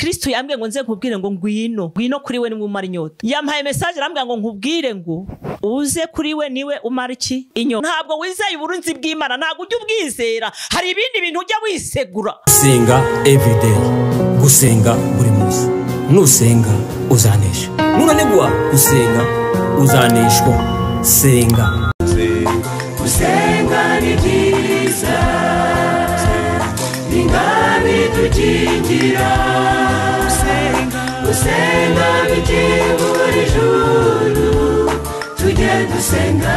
Kristo yambwiye ngo nze nkubwire ngo ngwino, ngwino kuri we niwe umara inyota. Yampaye message arambwira ngo nkubwire ngo uze kuri we niwe umara iki inyota. Ntabwo wizeye uburunzi bw'Imana, ntabwo ujya ubwizera, hari ibindi bintu ujya wisegura. Senga everyday, gusenga buri munsi. Nusenga uzanesha, nunanigwa gusenga uzaneshwa. Senga. Gusenga ni byiza, ingami tukingira. Gusenga bikingura ijuru, tujye dusenga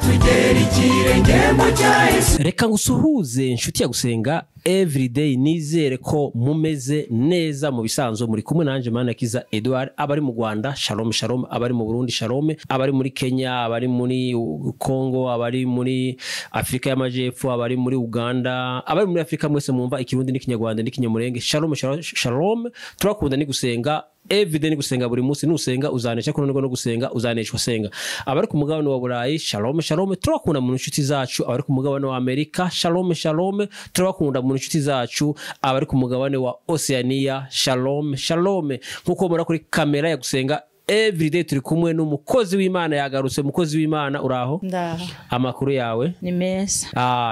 tugera ikirenge mu cya Yesu. Reka ngusuhuze inshuti ya Gusenga Everyday, nizere ko mumeze neza mu bisanzwe. Muri kumwe nanje Manakiza Edouard, abari mu Rwanda shalom shalom, abari mu Burundi shalom, abari muri Kenya, abari muri Congo, abari muri Afrika y'Amajepfo, abari muri Uganda, abari muri Afrika mwese mwumva ikirundi n'ikinyarwanda n'ikinyamurenge, shalom shalom. Turakunda ni Gusenga Everyday, ni gusenga buri munsi. Nusenga uzanesha, kuko no gusenga uzaneshwa. Senga. Abari ku mugabane wa Burayi shalom shalom, turakunda mu nshuti zacu. Abari ku mugabane wa Amerika shalom shalom, turakunda mu nshuti zacu. Abari ku mugabane wa Oceania shalom shalom. Nkuko mura kuri kamera ya Gusenga Everyday turi kumwe n'umukozi w'Imana yagarutse. Umukozi w'Imana uraho? Ndaho. Amakuru yawe ni meza.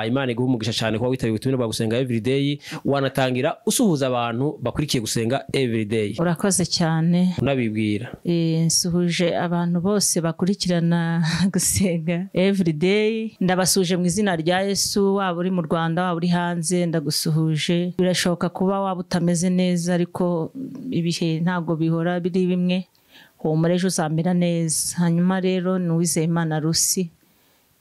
Imana iguhe umugisha cyane kuba witabiye ubutumire bwa Gusenga Everyday, wanatangira usuhuza abantu bakurikiye Gusenga Everyday. Urakoze cyane. Unabibwira. Nsuhuje abantu bose bakurikirana Gusenga Everyday, ndabasuje mu izina rya Yesu. Waba uri mu Rwanda, waba uri hanze, ndagusuhuje. Birashoboka kuba waba utameze neza, ariko ibihe ntabwo bihora biri bimwe. Humura ejo uzamera neza. Hanyuma rero ni Uwizeyimana Rusi,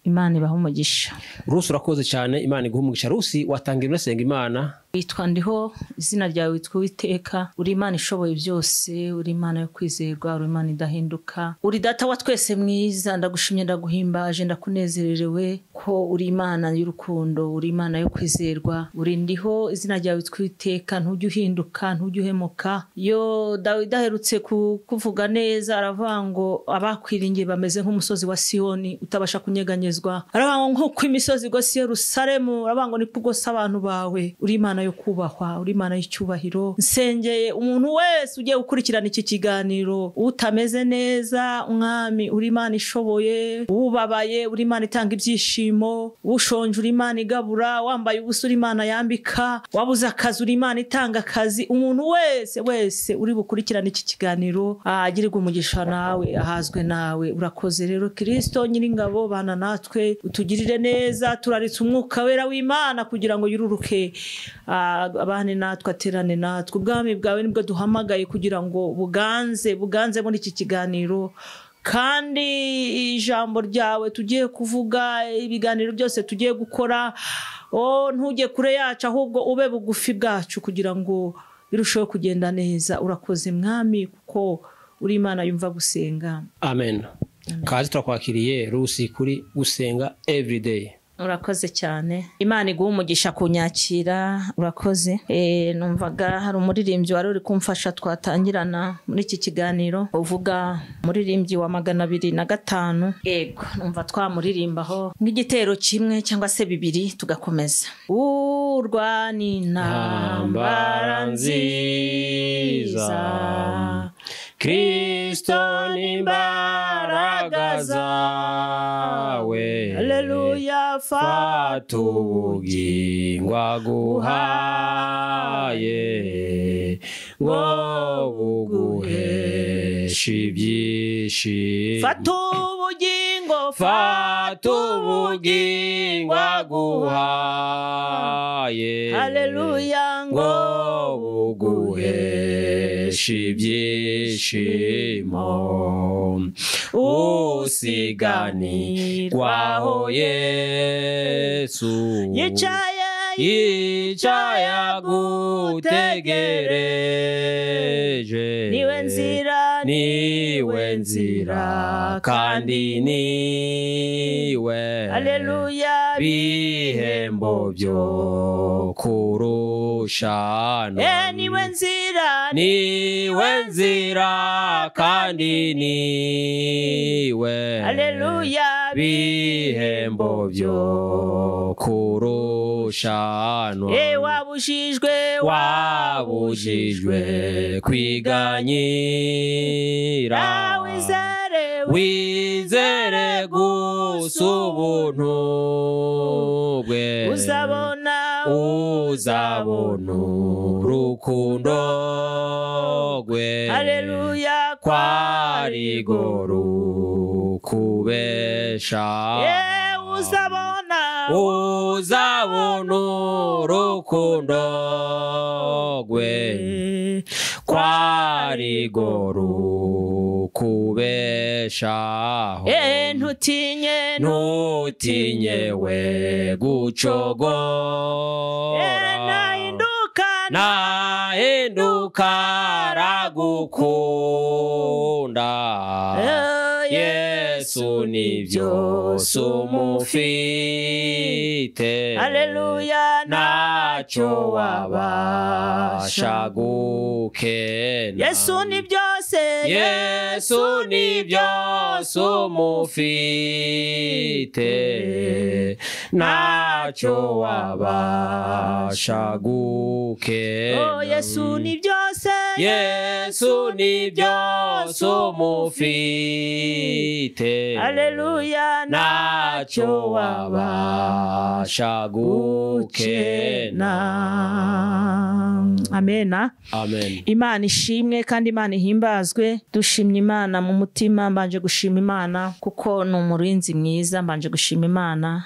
Imana ibahe umugisha. Rusi urakoze cyane, Imana iguhe umugisha. Rusi watangira unasenga Imana. Witwa ndiho, izina ryawe witwa Uwiteka, uri Imana ishoboye byose, uri Imana yo kwizerwa, uri Imana idahinduka, uri data wa twese mwiza. Ndagushimye, ndaguhimbaje, ndakunezererewe ko uri Imana y'urukundo, uri Imana yo kwizerwa, uri ndiho, izina ryawe witwa Uwiteka, ntujya uhinduka, ntujya uhemuka. Yo Dawidi aherutse kuvuga neza, aravuga ngo abakwiringiye bameze nk'umusozi wa Siyoni utabasha kunyeganyezwa. Aravuga ngo nk'uko imisozi igose Yerusalemu, aravuga ngo niko ugose abantu bawe. Uri Imana yo kubahwa, uri Imana y'icyubahiro. Nsengeye umuntu wese ugiye gukurikirana iki kiganiro utameze neza, Umwami uri Imana ishoboye, ubabaye uri Imana itanga ibyishimo, ushonje uri Imana igabura, wambaye ubusa uri Imana yambika, wabuze akazi uri Imana itanga akazi. Umuntu wese wese uri bukurikirana iki kiganiro agirirwe umugisha nawe, ahazwe nawe. Urakoze rero Kristo nyiringabo, bana natwe utugirire neza. Turaritse umwuka wera w'Imana kugira ngo yururuke abane natwe, aterane natwe. Ubwami bwawe nibwo duhamagaye kugira ngo buganze, buganze muri iki kiganiro, kandi ijambo ryawe tugiye kuvuga, ibiganiro byose tugiye gukora, ntujye kure yacu, ahubwo ube bugufi bwacu kugira ngo birusheho kugenda neza. Urakoze Mwami, kuko uri Imana yumva gusenga. Amen. Kazi turakwakiriye Rusi kuri Gusenga Everyday. Urakoze cyane, Imana iguhe umugisha kunyakira. Urakoze. Numvaga hari umuririmbyi wari uri kumfasha twatangirana muri iki kiganiro, uvuga umuririmbyi wa 205. Yego, numva twamuririmbaho nk'igitero kimwe cyangwa se bibiri tugakomeza. Urwana intambara nziza, Kristo n'imbaraga zawe, haleluya, fata ubugingo aguhaye, ngo buguheshe ibyishimo. Fata ubugingo, fata ubugingo aguhaye, haleluya, ngo buguheshe ibyishimo. Usiganirwaho Yesu, yicaye agutegereje, niwe nzira, niwe nzira kandi niwe, haleluya, bihembo byo kurushana. Niwe nzira, niwe nzira kandi niwe, haleluya, bihembo byo kurushana. Kurushanwa. Wabujijwe, wabujijwe kwiganyira. Wizere, wizere gusa ubuntu bwe, uzabona, uzabona urukundo rwe. Haleluya, kwarigo rukubesha. Uzabona, uzabona urukundo rwe, kwarigo rukubeshaho. Ntutinye, ntutinye we gucogora. Nahinduka, nahinduka aragukunda. Yesu ni byose umufite. Haleluya, ntacyo wabasha gukena. Yesu ni byose, Yesu ni byose umufite, ntacyo wabasha gukena. Yesu ni byose, Yesu ni byose umufite, Haleluya, ntacyo wabasha gukena. Amena. Amen. Imana ishimwe kandi Imana ihimbazwe. Dushimye Imana mu mutima. Mbanje gushima Imana kuko ni umurinzi mwiza. Mbanje gushima Imana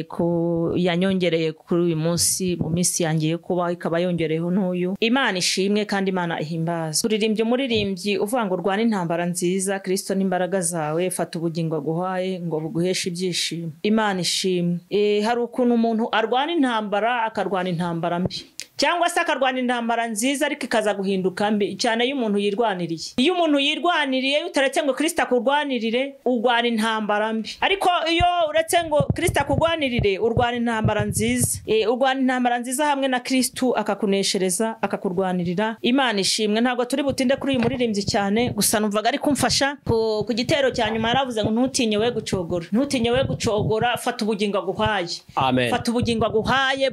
ko yanyongereye kuri uyu munsi mu minsi yanjye yo kubaho, ikaba yongereyeho n'uyu. Imana ishimwe kandi Imana ihimbazwe. Turirimbye umuririmbyi uvuga ngo rwana intambara nziza, Kristo n'imbaraga zawe, fata ubugingo aguhaye ngo buguheshe ibyishimo. Imana ishimwe. Hari ukuntu umuntu arwana intambara, akarwana intambara mbi, cyangwa se akarwana intambara nziza ariko ikaza guhinduka mbi cyane iyo umuntu yirwaniriye. Iyo umuntu yirwaniriye, utaretse ngo Kristo akurwanirire, urwana intambara mbi. Ariko iyo uretse ngo Kristo akurwanirire, urwana intambara nziza. Urwana intambara nziza hamwe na Kristo, akakuneshereza, akakurwanirira. Imana ishimwe. Ntabwo turi butinde kuri uyu muririmbyi cyane, gusa numvaga ari kumfasha ku gitero cya nyuma. Yaravuze ngo ntutinye we gucogora, ntutinye we gucogora, fata ubugingo aguhaye. Amen. Fata ubugingo aguhaye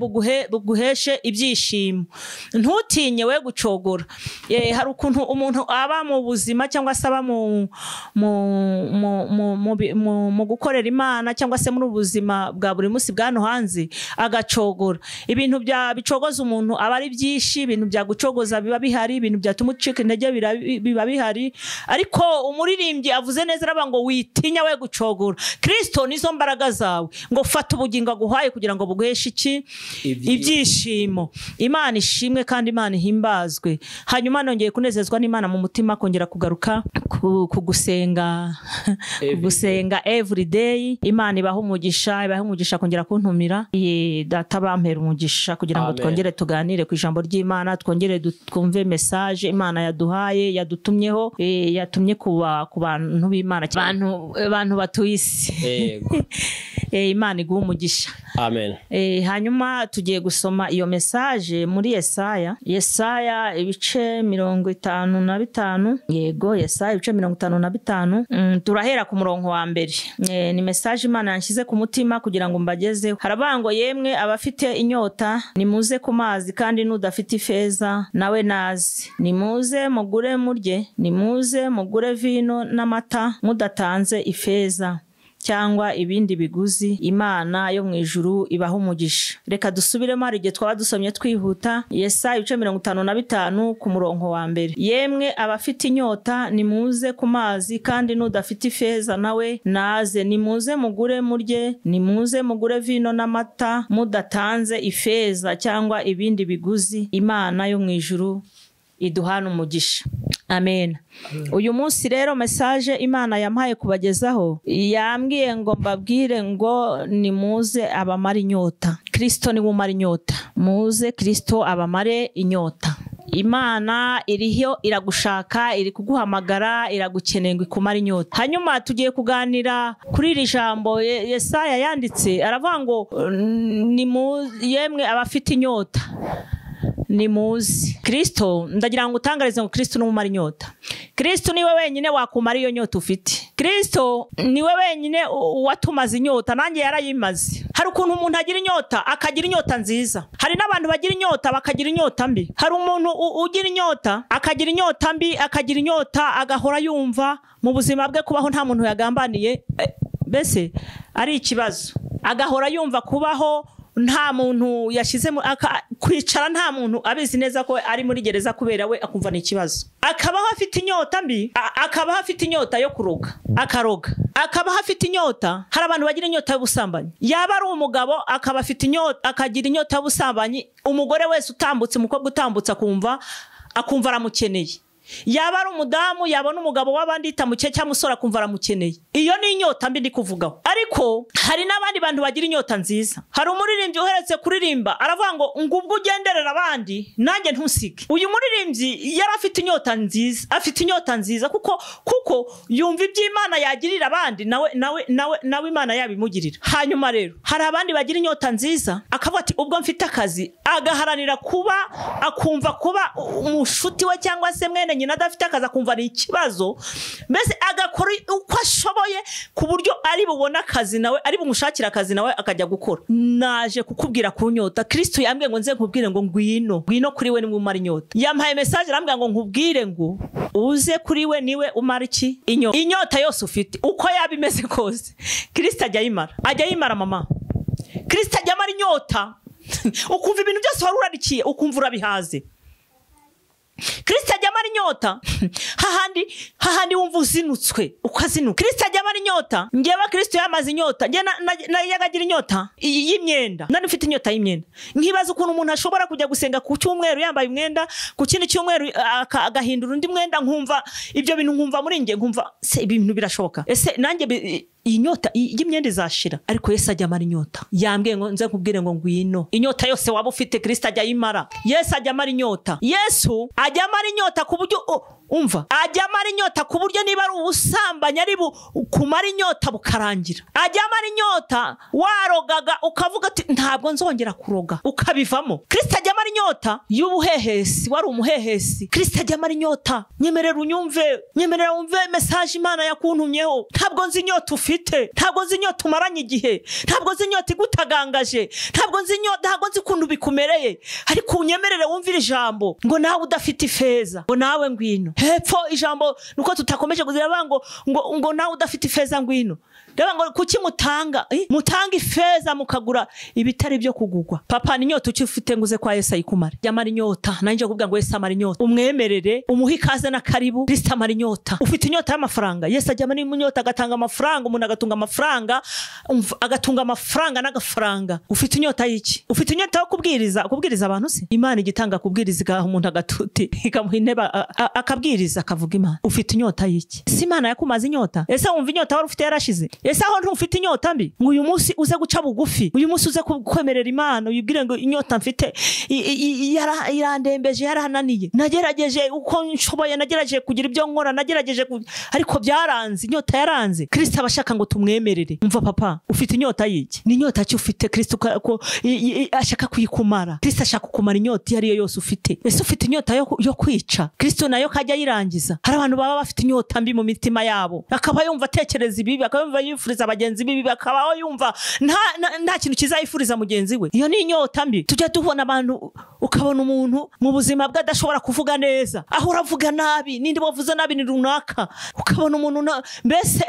buguheshe ibyishimo. Ntutinye we gucogora. Hari ukuntu umuntu aba mu buzima cyangwa se aba mu gukorera Imana cyangwa se muri ubuzima bwa buri munsi bwa hano hanze agacogora. Ibintu bya bicogoza umuntu aba ari byinshi, ibintu bya gucogoza biba bihari, ibintu byatuma ucika intege biba bihari. Ariko umuririmbyi avuze neza, aravuga ngo witinya we gucogora, Kristo nizo mbaraga zawe, ngo fata ubugingo aguhaye kugira ngo buguheshe iki? Ibyishimo. Imana ishimwe kandi Imana ihimbazwe. Hanyuma nongeye kunezezwa n'Imana mu mutima, kongera kugaruka kugusenga, kugusenga every day. Imana ibaha umugisha, ibaha umugisha kongera kuntumira. Data bampera umugisha kugira ngo twongere tuganire ku ijambo ry'Imana, twongere twumve message Imana yaduhaye, yadutumyeho, yatumye ku bantu b'Imana, abantu batuye isi. Imana iguhe umugisha. Amen. Hanyuma tugiye gusoma iyo message muri Yesaya. Yesaya ibice 55. Yego, Yesaya ibice 55. Turahera ku murongo wa mbere. Ni message Imana yanshyize ku mutima kugira ngo mbagezeho. Haravuga ngo yemwe abafite inyota nimuze ku mazi, kandi n'udafite ifeza nawe nazi. Nimuze mugure murye, nimuze mugure vino n'amata mudatanze ifeza cyangwa ibindi biguzi. Imana yo mu ijuru ibaha umugisha. Reka dusubiremo, hari igihe twaba dusomye twihuta. Yesaya ibice 55 ku murongo wa mbere. Yemwe abafite inyota nimuze ku mazi, kandi n'udafite ifeza nawe naze. Nimuze mugure murye, nimuze mugure vino n'amata mudatanze ifeza cyangwa ibindi biguzi. Imana yo mu ijuru iduhana umugisha. Amen. Uyu munsi rero message Imana yampaye kubagezaho, yambwiye ngo mbabwire ngo nimuze abamara inyota. Kristo ni umara inyota. Muze Kristo abamare inyota. Imana iriho iragushaka, iri kuguhamagara, iragukeneye ngo ikumare inyota. Hanyuma tugiye kuganira kuri iri jambo Yesaya yanditse, aravuga ngo yemwe abafite inyota nimuze. Kristo, ndagira ngo utangarize ngo Kristo n'umumara inyota. Kristo niwe wenyine wakumara iyo nyota ufite. Kristo niwe wenyine watumaze inyota, nanjye yarayimaze. Hari ukuntu umuntu agira inyota akagira inyota nziza, hari n'abantu bagira inyota bakagira inyota mbi. Hari umuntu ugira inyota akagira inyota mbi, akagira inyota agahora yumva mu buzima bwe kubaho nta muntu yagambaniye, mbese ari ikibazo, agahora yumva kubaho nta muntu yashize kwicara nta muntu abizi neza ko ari muri gereza kubera we, akumva ni ikibazo. Akabaho afite inyota mbi, akabaho afite inyota yo kuroga, akaroga. Akabaho afite inyota. Hari abantu bagira inyota y'ubusambanyi, yaba ari umugabo akaba afite inyota, akagira inyota y'ubusambanyi, umugore wese utambutse, umukobwa utambutse akumva aramukeneye. Yaba ari umudamu yabona umugabo w'abandi itamuke cyangwa umusore akumva aramukeneye. Iyo ni inyota mbi ndi kuvugaho. Ariko hari n'abandi bantu bagira inyota nziza. Hari umuririmbyi uheretse kuririmba aravuga ngo ngubwo ugenderera abandi nanjye ntusige. Uyu muririmbyi yari afite inyota nziza, afite inyota nziza kuko yumva iby'Imana yagirira abandi nawe nawe nawe nawe Imana yabimugirira. Hanyuma rero hari abandi bagira inyota nziza akavuga ati ubwo mfite akazi, agaharanira kuba akumva kuba umushuti we cyangwa se mwene nyina adafite akazi akumva ari ikibazo, mbese agakora uko ashoboye ku buryo ari bubone akazi nawe, ari bumushakira akazi nawe akajya gukora. Naje kukubwira ku nyota, Kristo yambwiye ngo nze nkubwire ngo ngwino, ngwino kuri we niwe umara inyota. Yampaye message arambwira ngo nkubwire ngo uze kuri we niwe umara iki? Inyota. Inyota yose ufite uko yaba imeze kose, Kristo ajya ayimara, ajya ayimara mama. Kristo ajya amara inyota. Ukumva ibintu byose wari urarikiye ukumva urabihaze. Kristo ajya amara inyota hahandi wumva uzinutswe ukazinuka. Kristo ajya amara inyota. Ngewe Kristo yamaze inyota, nge najyaga inyota y'imyenda, nari mfite inyota y'imyenda. Nkibaza ukuntu umuntu ashobora kujya gusenga ku cyumweru yambaye umwenda, ku kindi cyumweru agahindura undi mwenda, nkumva ibyo bintu, nkumva muri nge nkumva se ibintu birashoboka, ese nanjye inyota y'imyenda izashira? Ariko Yesu ajya amara inyota. Yambwiye ngo nze nkubwire ngo ngwino, inyota yose waba ufite Kristo ajya ayimara. Yesu ajya amara inyota. Yesu ajya amara inyota ku buryo umva, ajya amara inyota ku buryo niba ari ubusambanyi ari kumara inyota bukarangira. Ajya amara inyota warogaga ukavuga ati ntabwo nzongera kuroga, ukabivamo. Kristo ajya amara inyota y'ubuhehesi, wari umuhehesi. Kristo ajya amara inyota. Nyemerera unyumve, nyemerera wumve message Imana yakuntumyeho. Ntabwo nzi inyota ufite, ntabwo nzi inyota umaranye igihe, ntabwo nzi inyota igutagangaje, ntabwo nzi inyota, ntabwo nzi ukuntu bikumereye, ariko unyemerere wumvire ijambo ngo nawe udafite ifeza, ngo nawe ngwino. Hepfo ijambo nuko tutakomeje kuzira ngo ngo nawe udafite ifeza ngwino. Reba ngo kuki mutanga mutanga ifeza mukagura ibitari byo kugugwa. Papa ni inyota uki ufite nguze kwa Yesu ayikumare. Yamara inyota, nanje kuvuga ngo Yesu amara inyota. Umwemerere, umuhe ikaze na karibu. Kristo amara inyota. Ufite inyota y'amafaranga, Yesu ajya amara inyota agatanga amafaranga, umuntu agatunga amafaranga, agatunga amafaranga n'agafaranga. Ufite inyota y'iki? Ufite inyota yo kubwiriza, kubwiriza abantu se? Imana igitanga kubwiriza igaha umuntu agatuti, ikamuha intebe akabwiriza akavuga Imana. Ufite inyota y'iki? Si Imana yakumaze inyota? Ese wumva inyota wari ufite yarashize? Ese aho ntufite inyota mbi? Ngo uyu munsi uze guca bugufi, uyu munsi uze kwemerera Imana, uyibwire ngo inyota mfite irandembeje, yarananiye, nagerageje uko nshoboye, nagerageje kugira ibyo nkora, nagerageje ariko byaranze, inyota yaranze. Kristo abashaka ngo tumwemerere. Umva papa, ufite inyota y'iki? Ni inyota ki ufite Kristo ko ashaka kuyikumara? Kristo ashaka kukumara inyota iyo ari yo yose ufite. Ese ufite inyota yo kwica? Kristo nayo kajya yirangiza. Hari abantu baba bafite inyota mbi mu mitima yabo, akaba yumva atekereza ibibi, akaba yumva yifuriza bagenzi bibi, akaba yumva nta kintu kizayifuriza mugenzi we. Iyo ni inyota mbi. Tujya tubona abantu, ukabona umuntu mu buzima bwe adashobora kuvuga neza, aho uravuga nabi, nindi wavuze nabi ni runaka, ukabona umuntu mbese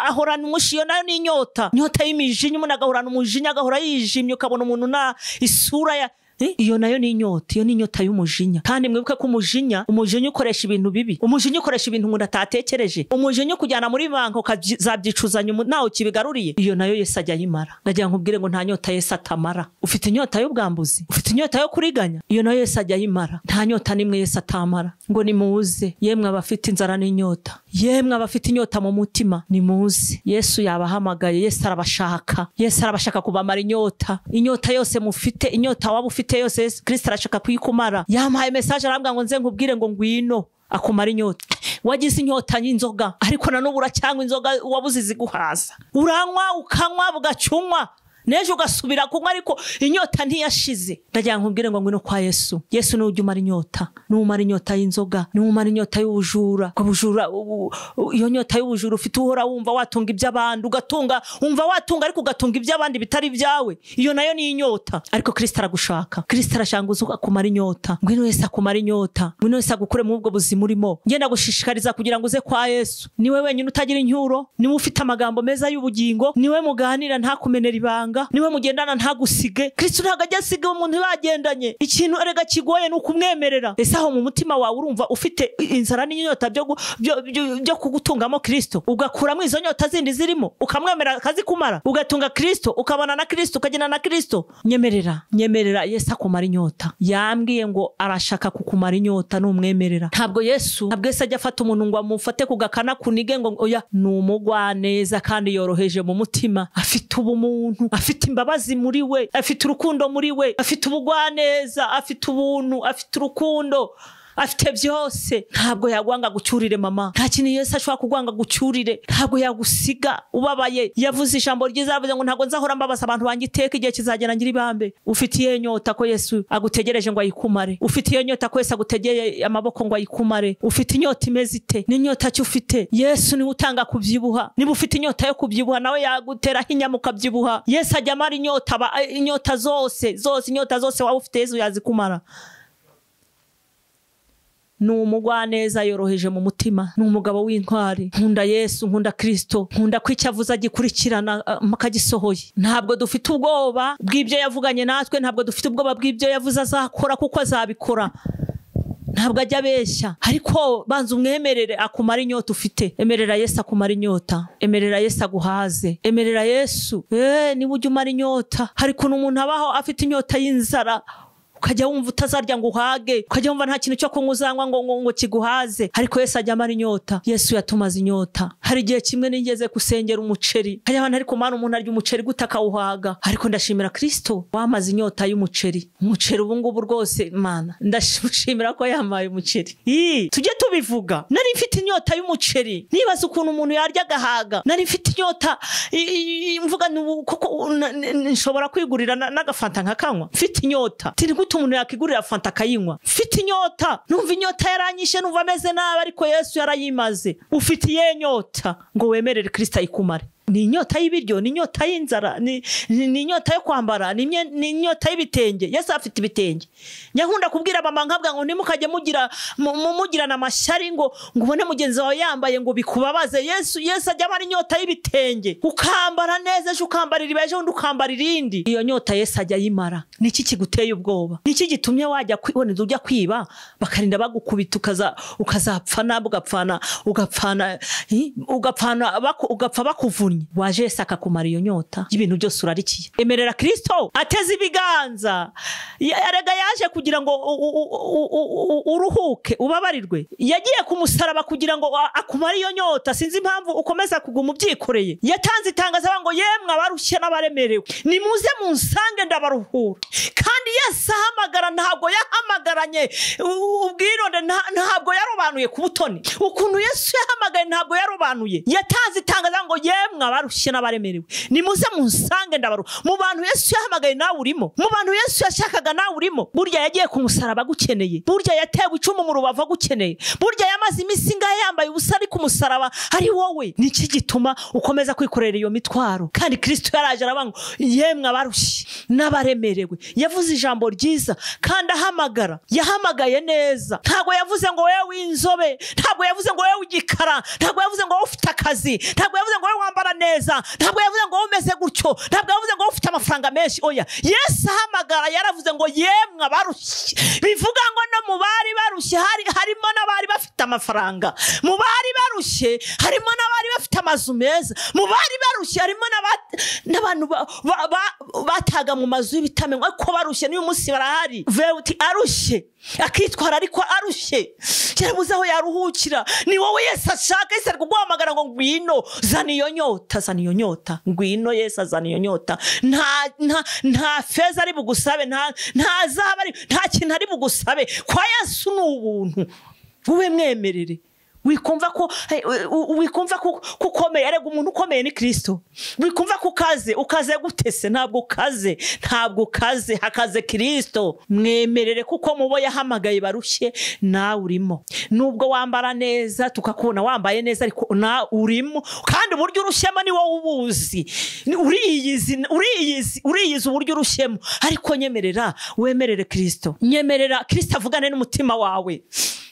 ahorana umushiyo, nayo ni inyota, inyota y'imijinya, umuntu agahorana umujinya, agahora yijimye, ukabona umuntu na isura ya iyo nayo ni inyota, iyo ni inyota y'umujinya. Kandi mwibuke ko umujinya ukoresha ibintu bibi, umujinya ukoresha ibintu umuntu atatekereje, umujinya kujyana muri banki ukazabyicuzanya nawe ukibigaruriye, iyo nayo Yesu ajya ayimara. Ndagira nkubwire ngo nta nyota Yesu atamara. Ufite inyota y'ubwambuzi, ufite inyota yo kuriganya, iyo nayo Yesu ajya ayimara. Nta nyota nimwe Yesu atamara. Ngo nimuze yemwe abafite inzara n'inyota, yemwe abafite inyota mu mutima, nimuze. Yesu yabahamagaye, Yesu arabashaka, Yesu arabashaka kubamara inyota. Inyota yose mufite, inyota waba ufite yose, Kristo arashaka kuyikumara. Yampaye message arambwira ngo nze nkubwire ngo ngwino akumara inyota. Wagize inyota y'inzoga, ariko na n'ubu uracyanywa inzoga wabuze iziguhaza. Uranywa ukanywa bugacyunywa, N'ejo ugasubira kunywa ariko inyota ntiyashize. Ndagira nkubwire ngo ngwino kwa Yesu. Yesu niwe ujya umara inyota, niwe umara inyota y'inzoga, niwe umara inyota y'ubujura. Ubwo bujura, iyo nyota y'ubujura ufite, uhora wumva watunga iby'abandi, ugatunga, wumva watunga ariko ugatunga iby'abandi bitari ibyawe, iyo nayo ni inyota. Ariko Kristo aragushaka, Kristo arashaka uze akumara inyota. Ngwino Yesu akumara inyota, ngwino Yesu agukure muri ubwo buzima urimo. Ngenda gushishikariza kugira ngo uze kwa Yesu. Niwe wenyine utagira incyuro, niwe ufite amagambo meza y'ubugingo, niwe muganira ntakumenera ibanga, niwe mugendana ntagusige. Kristo ntabwo ajya asiga umuntu bagendanye. Ikintu erega kigoye ni ukumwemerera. Ese aho mu mutima wawe urumva ufite inzara n'inyota byo kugutungamo Kristo, ugakuramo izo nyota zindi zirimo, ukamwemera akazikumara, ugatunga Kristo, ukabana na Kristo, ukagenda na Kristo. Nyemerera, nyemerera Yesu akumara inyota. Yambwiye ngo arashaka kukumara inyota numwemerera. Ntabwo Yesu, ntabwo Yesu ajya afata umuntu ngo amufate ku gakana kunige ngo oya. Ni umugwaneza kandi yoroheje mu mutima, afite ubumuntu, afite imbabazi muri we, afite urukundo muri we, afite ubugwaneza, afite ubuntu, afite urukundo, afite byose. Ntabwo yagwanga gucyurire mama, nta kintu Yesu ashobora kugwanga gucyurire, ntabwo yagusiga ubabaye. Yavuze ijambo ryiza, aravuze ngo ntabwo nzahora mbabaza abantu banjye iteka, igihe kizagera ngira ibambe. Ufite iyihe nyota ko Yesu agutegereje ngo ayikumare? Ufite iyihe nyota ko Yesu agutegeye amaboko ngo ayikumare? Ufite inyota imeze ite? Ni inyota ki ufite? Yesu niwe utanga kubyibuha. Niba ufite inyota yo kubyibuha, nawe yaguteraho inyama ukabyibuha. Yesu ajya amara inyota, inyota zose zose, inyota zose waba ufite Yesu yazikumara. Ni umugwaneza yoroheje mu mutima, ni umugabo w'intwari. Nkunda Yesu, nkunda Kristo, nkunda ko icyo avuze agikurikirana akagisohoye. Ntabwo dufite ubwoba bw'ibyo yavuganye natwe, ntabwo dufite ubwoba bw'ibyo yavuze azakora, kuko azabikora. Ntabwo ajya abeshya. Ariko banza umwemerere akumara inyota ufite. Emerera Yesu akumara inyota, emerera Yesu aguhaze, emerera Yesu. Niba ujya umara inyota. Hari ukuntu umuntu abaho afite inyota y'inzara, ukajya wumva utazarya ngo uhage, ukajya wumva nta kintu cyo kunywa uzanywa ngo kiguhaze. Ariko Yesu ajya amara inyota. Yesu yatumaze inyota. Hari igihe kimwe nigeze gusengera umuceri, hari abantu ariko mana umuntu arya umuceri gute akawuhaga? Ariko ndashimira Kristo wamaze inyota y'umuceri. Umuceri ubu ngubu rwose mana ndashimira ko yamaye umuceri. Tujye tubivuga. Nari mfite inyota y'umuceri, nibaza ukuntu umuntu yarya agahaga. Nari mfite inyota mvuga koko nshobora kwigurira n'agafanta nkakanywa. Mfite inyota tiri umuntu yakigurira fanta akayinywa. Mfite inyota, numva inyota yaranyishe, numva ameze nabi, ariko Yesu yarayimaze. Ufite iyihe nyota ngo wemerere Kristo ayikumare? Ni inyota y'ibiryo, ni inyota y'inzara, ni inyota yo kwambara, ni inyota y'ibitenge. Yesu afite ibitenge. Nyakunda kubwira mama nkabwa ngo ntimukajye mugirana amashyari ngo ubone mugenzi wawe yambaye ngo bikubabaze. Yesu ajya amara inyota y'ibitenge. Ukambara neza ejo ukambara iriba, ejo undi ukambara irindi. Iyo nyota Yesu ajya ayimara. Niki kiguteye ubwoba? Niki gitumye wajya kwiboneza ujya kwiba bakarinda bagukubita ukazapfa nabi, ugapfana ugapfana ugapfana ugapfa bakuvunnye? Waje Yesu akakumara iyo nyota y'ibintu byose urarikiye. Emerera Kristo ateze ibiganza. Erega yaje kugira ngo uruhuke, ubabarirwe. Yagiye ku musaraba kugira ngo akumare iyo nyota. Sinzi impamvu ukomeza kuguma ubyikoreye. Yatanze itangazo ngo yemwe abarushye n'abaremerewe, nimuze munsange ndabaruhura. Kandi Yesu ahamagara, ntabwo yahamagaranye ubwironde, ntabwo yarobanuye ku butoni. Ukuntu Yesu yahamagaye ntabwo yarobanuye. Yatanze itangazo ngo yemwe abarushye n'abaremerewe, nimuze munsange ndabaruhura. Mu bantu Yesu yahamagaye nawe urimo, mu bantu Yesu yashakaga nawe urimo. Burya yagiye ku musaraba agukeneye, burya yatewe icumu mu rubavu agukeneye, burya yamaze iminsi ingahe yambaye ubusa ari ku musaraba ari wowe. Niki gituma ukomeza kwikorera iyo mitwaro? Kandi Kristo yaraje aravuga ngo yemwe abarushye n'abaremerewe. Yavuze ijambo ryiza kandi ahamagara, yahamagaye neza. Ntabwo yavuze ngo wewe w'inzobe, ntabwo yavuze ngo wewe w'igikara, ntabwo yavuze ngo wowe ufite akazi, ntabwo yavuze ngo wowe wambara neza, ntabwo yavuze ngo umeze gutyo, ntabwo yavuze ngo ufite amafaranga menshi. Oya, Yesu ahamagara yaravuze ngo yemwe abarushye. Bivuga ngo no mu bari barushye harimo n'abari bafite amafaranga, mu bari barushye harimo n'abari bafite amazu meza, mu bari barushye harimo n'abantu bataga mu mazu y'ibitamenwa ariko barushye n'uyu munsi barahari. Veuti arushye akitwara ariko arushye, yarabuze aho yaruhukira. Ni wowe Yesu ashaka. Yesu ari kuguhamagara ngo ngwino, zana iyo nyota, zana iyo nyota, ngwino Yesu azana iyo nyota. Nta feza ari bugusabe, nta zahabu ari, nta kintu ari bugusabe. Kwa Yesu ni ubuntu. Ube mwemerere, Wikumva ko wikumva ko ukomeye, ariko umuntu ukomeye ni Kristo. Wikumva ko ukaze, ukaze gutese? Ntabwo ukaze, ntabwo ukaze, hakaze Kristo. Mwemerere kuko mubo yahamagaye barushye nawe urimo. Nubwo wambara neza tukakubona wambaye neza, ariko na urimo, kandi uburyo urushyemo ni wowe ubuzi. Uriyizi, uriyizi, uriyizi uburyo urushyemo. Ariko nyemerera, wemerere Kristo. Nyemerera Kristo avugane n'umutima wawe.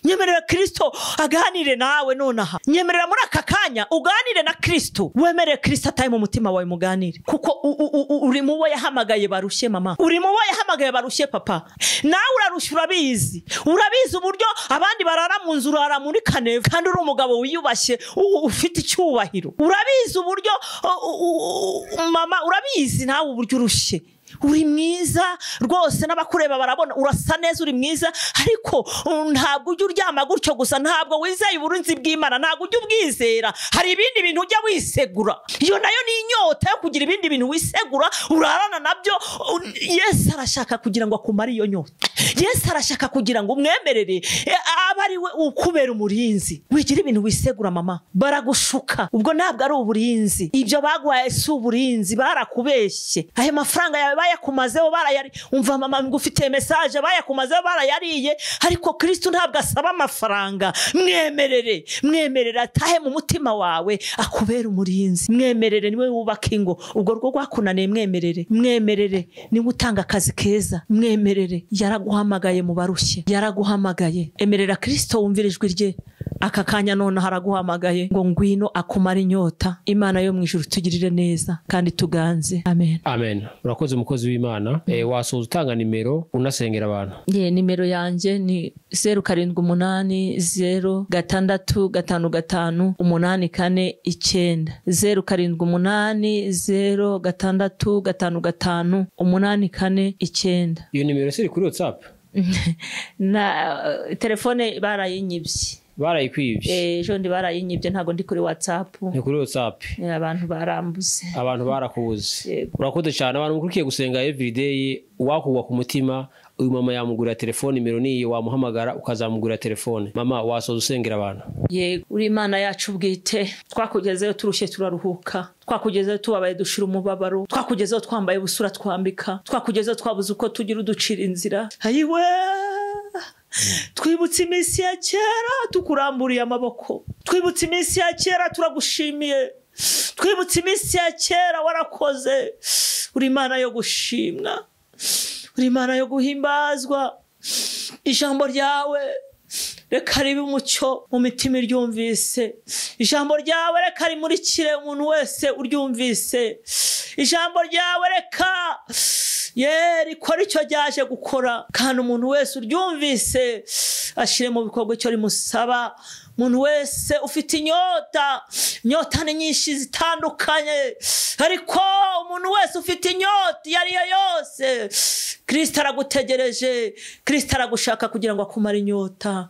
Nyemerera Kristo aganire nawe nonaha. Nyemerera muri aka kanya uganire na Kristo. Wemerere Kristo ataye mu mutima wawe muganire, kuko uri mu bo yahamagaye barushye mama, uri mu bo yahamagaye barushye papa. Nawe urarushye, urabizi, urabizi uburyo abandi barara mu nzu, urara muri kaneva kandi uri umugabo wiyubashye ufite icyubahiro. Urabizi uburyo mama, urabizi nawe uburyo urushye. Uri mwiza rwose n'abakureba barabona urasa neza, uri mwiza, ariko ntabwo ujya uryama gutyo gusa, ntabwo wizeye uburinzi bw'Imana, ntabwo ujya ubwizera. Hari ibindi bintu ujya wisegura, iyo nayo ni inyota yo kugira ibindi bintu wisegura urarana nabyo. Yesu arashaka kugira ngo akumare iyo nyota. Yesu arashaka kugira ngo umwemerere abe ari we ukubera umurinzi. Wigira ibintu wisegura mama, baragushuka, ubwo ntabwo ari uburinzi. Ibyo baguhaye si uburinzi, barakubeshye. Ayo mafaranga yawe bayakumazeho barayari. Umva mama, ngufitiye message, bayakumazeho barayariye. Ariko Kristo ntabwo asaba amafaranga. Mwemerere, mwemerere atahe mu mutima wawe akubera umurinzi. Mwemerere niwe wubaka ingo, ubwo rwo rwakunaniye. Mwemerere, mwemerere niwe utanga akazi keza. Mwemerere, yaraguhamagaye mu barushye, yaraguhamagaye. Emerera Kristo wumvira ijwi rye aka kanya none haraguhamagaye ngo ngwino akumara inyota. Imana yo mu ijuru tugirire neza kandi tuganze. Amen. Amen. Urakoze umukozi w'Imana. Wasoza utanga nimero unasengera abantu. Nimero yanjye ni 078 0 6 5 5 8 4 9, 078 0 6 5 5 8 4 9. Iyo nimero siri kuri WhatsApp? Na telefone barayinyibye. Barayikwibye. Ejo ndi barayinyibye, ntago ndi kuri WhatsApp. Ni kuri WhatsApp. Abantu barambuze. Abantu barakubuze. Urakoze cyane abantu mukurikiye gusenga everyday, wakugwa ku mutima uyu mama yamugurira telefone, nimero niyi wamuhamagara ukazamugurira telefone. Mama, wasoza usengera abantu. Yego, uri Imana yacu bwite, twakugezeyo turushye turaruhuka, twakugezeyo tubabaye dushira umubabaro, twakugezeyo twambaye ubusura twambika, twakugezeyo twabuze uko tugira uducira inzira. Ayiwe, twibutse iminsi ya kera tukuramburiye amaboko, twibutse iminsi ya kera turagushimiye, twibutse iminsi ya kera warakoze. Uri Imana yo gushimwa, uri Imana yo guhimbazwa. Ijambo ryawe reka ribe umucyo mu mitima iryumvise, ijambo ryawe reka rimurikire umuntu wese uryumvise, ijambo ryawe reka rikora icyo ryaje gukora, kandi umuntu wese uryumvise ashire mu bikorwa icyo rimusaba. Umuntu wese ufite inyota, inyota ni nyinshi zitandukanye, ariko umuntu wese ufite inyota iyo ari yo yose, Kristo aragutegereje, Kristo aragushaka kugira ngo akumare inyota.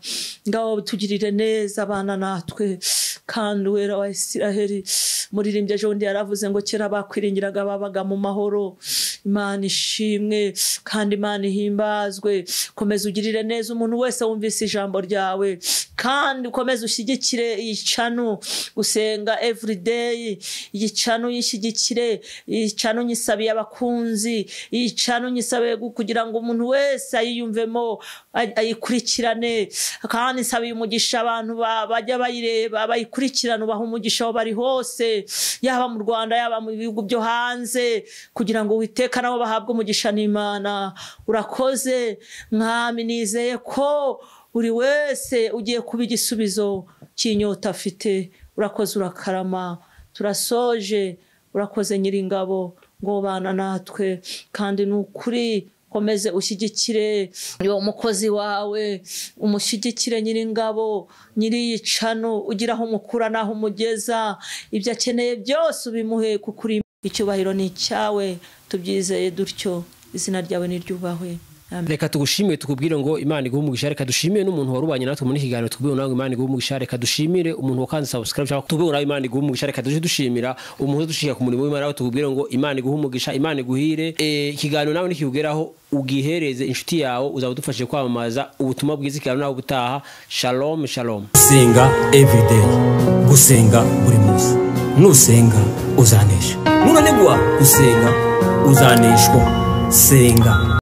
Ngaho tugirire neza abana natwe, kandi wera wa Isiraheli. Muririmbye ejo bundi yaravuze ngo kera bakwiringiraga babaga mu mahoro. Imana ishimwe kandi Imana ihimbazwe. Komeza ugirire neza umuntu wese wumvise ijambo ryawe, kandi ukomeze ushyigikire iyicano gusenga everyday. Iyicano yishyigikire, iyicano nyisabiye abakunzi, iyicano nyisabiye kugira ngo umuntu wese ayiyumvemo ayikurikirane. Kandi nsabiye umugisha abantu bajya bayireba bayikurikirana, ubaha umugisha aho bari hose, yaba mu Rwanda yaba mu bihugu byo hanze, kugira ngo Uwiteka nabo bahabwe umugisha n'Imana. Urakoze Mwami, nizeye ko buri wese ugiye kuba igisubizo cy'inyota afite. Urakoze, urakarama, turasoje. Urakoze Nyiringabo ngo bana natwe, kandi ni ukuri komeze ushyigikire uwo mukozi wawe, umushyigikire Nyiringabo, nyiriyicano, ugira aho umukura naho umugeza, ibyo akeneye byose ubimuhe, kuko uri icyubahiro ni icyawe. Tubyizeye dutyo, izina ryawe niryubahwe. Reka tugushimire, tukubwire ngo Imana iguhe umugisha. Reka dushimire n'umuntu warubanye natwe muri iki kiganiro, tubwire nawe Imana iguhe umugisha. Reka dushimire umuntu wakanze subscribe cyangwa tubwire nawe Imana iguhe umugisha. Reka duje dushimira umuntu udushika ku murimo w'Imana, nawe tukubwire ngo Imana iguhe umugisha, Imana iguhire. Ikiganiro nawe nikikugeraho ugihereze inshuti yawe, uzaba udufashije kwamamaza ubutumwa bwiza. Ikiganiro nawe ubutaha. Shalom shalom. Gusenga everyday, gusenga buri munsi. Nusenga uzanesha, nunanigwa gusenga uzaneshwa. Senga.